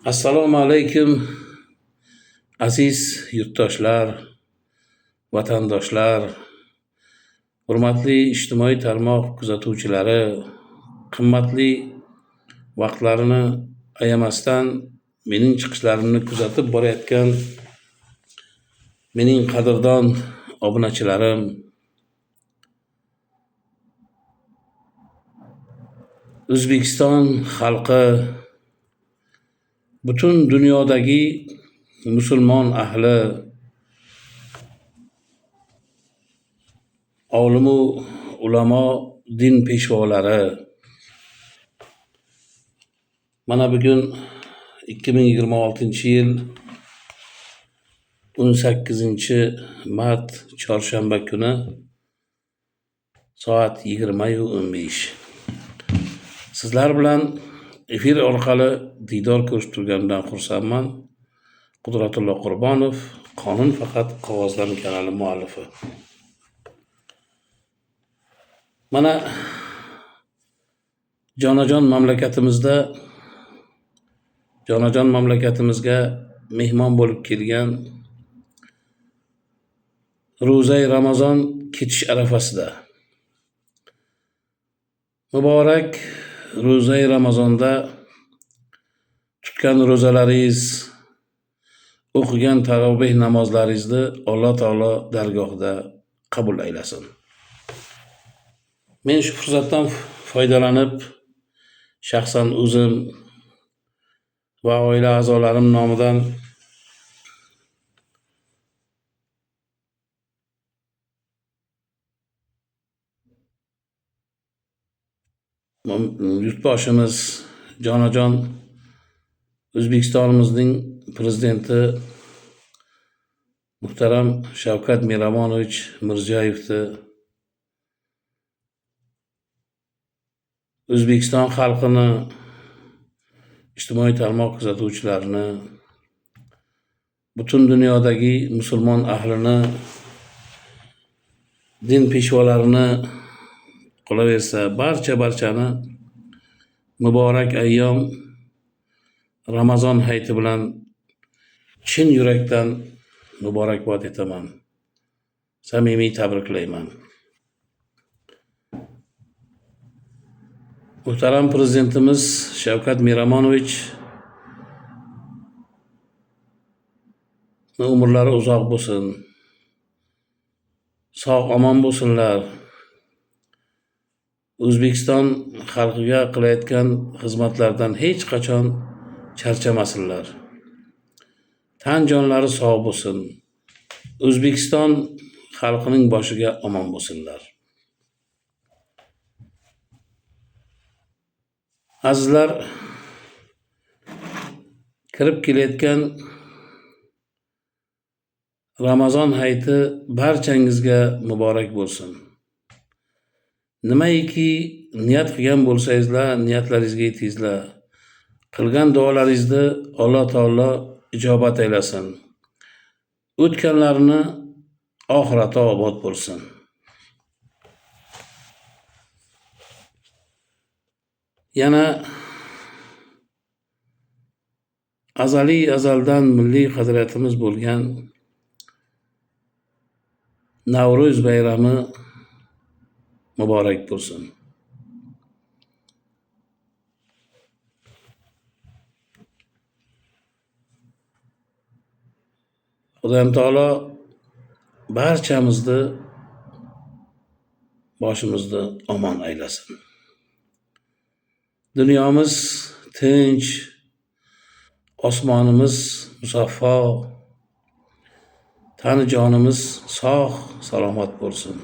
Assalomu alaykum, aziz yurtdoshlar, vatandoshlar, hurmatli ijtimoiy tarmoq kuzatuvchilari, qimmatli vaqtlarini ayamasdan mening chiqishlarimni kuzatib borayotgan mening qadrdon obunachilarim. O'zbekiston xalqi, butun dunyodagi musulmon ahli, olimu ulamo, din peshvolari, mana bugun 2026-yil 18 mart chorshanba kuni soat 20:15 sizlar bilan efir orqali diydor ko'rishib turganimdan xursandman. Qudratullo Qurbonov, Qonun faqat qog'ozdan kanali muallifi. Mana jonajon mamlakatimizda, jonajon mamlakatimizga mehmon bo'lib kelgan ro'zai Ramazon ketish arafasida, muborak ro'zai Ramazonda tutgan ro'zalaringiz, o'qigan taroveh namozlaringizni Alloh taolo dargohida qabul aylasin. Men shu fursatdan foydalanib, shaxsan o'zim va oila a'zolarim nomidan yurtboshimiz, jonajon O'zbekistonimizning prezidenti muhtaram Shavkat Miromonovich Mirziyoyevni, O'zbekiston xalqini, ijtimoiy tarmoq kuzatuvchilarini, butun dunyodagi musulmon ahlini, din peshvolarini, qolaversa barcha barchani muborak ayyom Ramazon hayiti bilan chin yurakdan muborakbod etaman. Samimiy tabriklayman. Muhtaram prezidentimiz Shavkat Miromonovich umrlari uzoq bo'lsin. Sog' omon bo'lsinlar. O'zbekiston xalqiga qilayotgan xizmatlardan hech qachon charchamasinlar. Tan jonlari sog' bo'lsin. O'zbekiston xalqining boshiga omon bo'lsinlar. Azizlar, kirib kelayotgan Ramazon hayiti barchangizga muborak bo'lsin. Nimaiki niyat qilgan bo'lsangizlar, niyatlaringizga yetingizlar. Qilgan duolaringizni Alloh taolo ijobat aylasin. O'tganlarini oxirati obod bo'lsin. Yana azaliy azaldan milliy qadriyatimiz bo'lgan Navro'z bayrami muborak bo'lsin. Xudoyim taolo barchamizni boshimizni omon aylasin. Dunyomiz tinch, osmonimiz musaffo, tani jonimiz sog' salomat bo'lsin.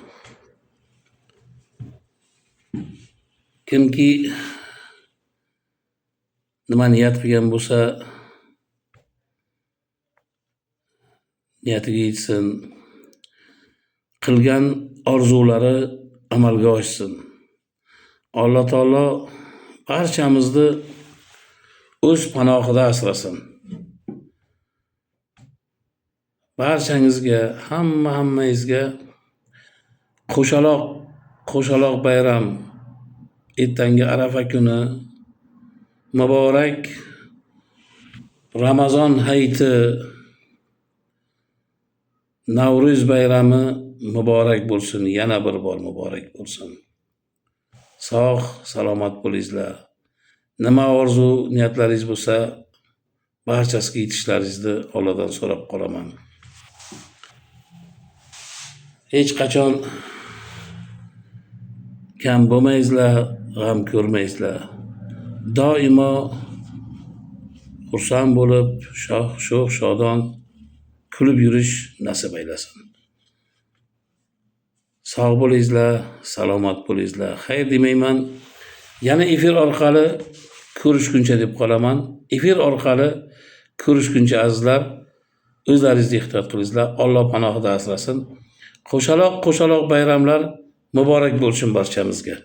Kimki nima niyat qilgan bo'lsa, niyatiga yetsin, qilgan orzulari amalga oshsin. Alloh taolo barchamizni o'z panohida asrasin. Barchangizga, hammangizga qo'shaloq qo'shaloq bayram, ertangi Arafa kuni muborak. Ramazon hayiti, Navro'z bayrami muborak bo'lsin, yana bir bor muborak bo'lsin. Sog', salomat bo'lingizlar. Nima orzu niyatlaringiz bo'lsa, barchasiga yetishlaringizni Allohdan so'rab qolaman. Hech qachon kam bo'lmaysizlar, g'am ko'rmaysizlar. Doimo xursand bo'lib, shoh, sho'x, shodon kulib yurish nasib aylasin. Sog' bo'lingizlar, salomat bo'lingizlar. Xayr demayman. Yana efir orqali ko'rishguncha deb qolaman. Efir orqali ko'rishguncha azizlar, o'zlaringizni ehtiyot qilingizlar. Alloh panohida asrasin. Qo'shaloq qo'shaloq bayramlar muborak bo'lsin barchamizga.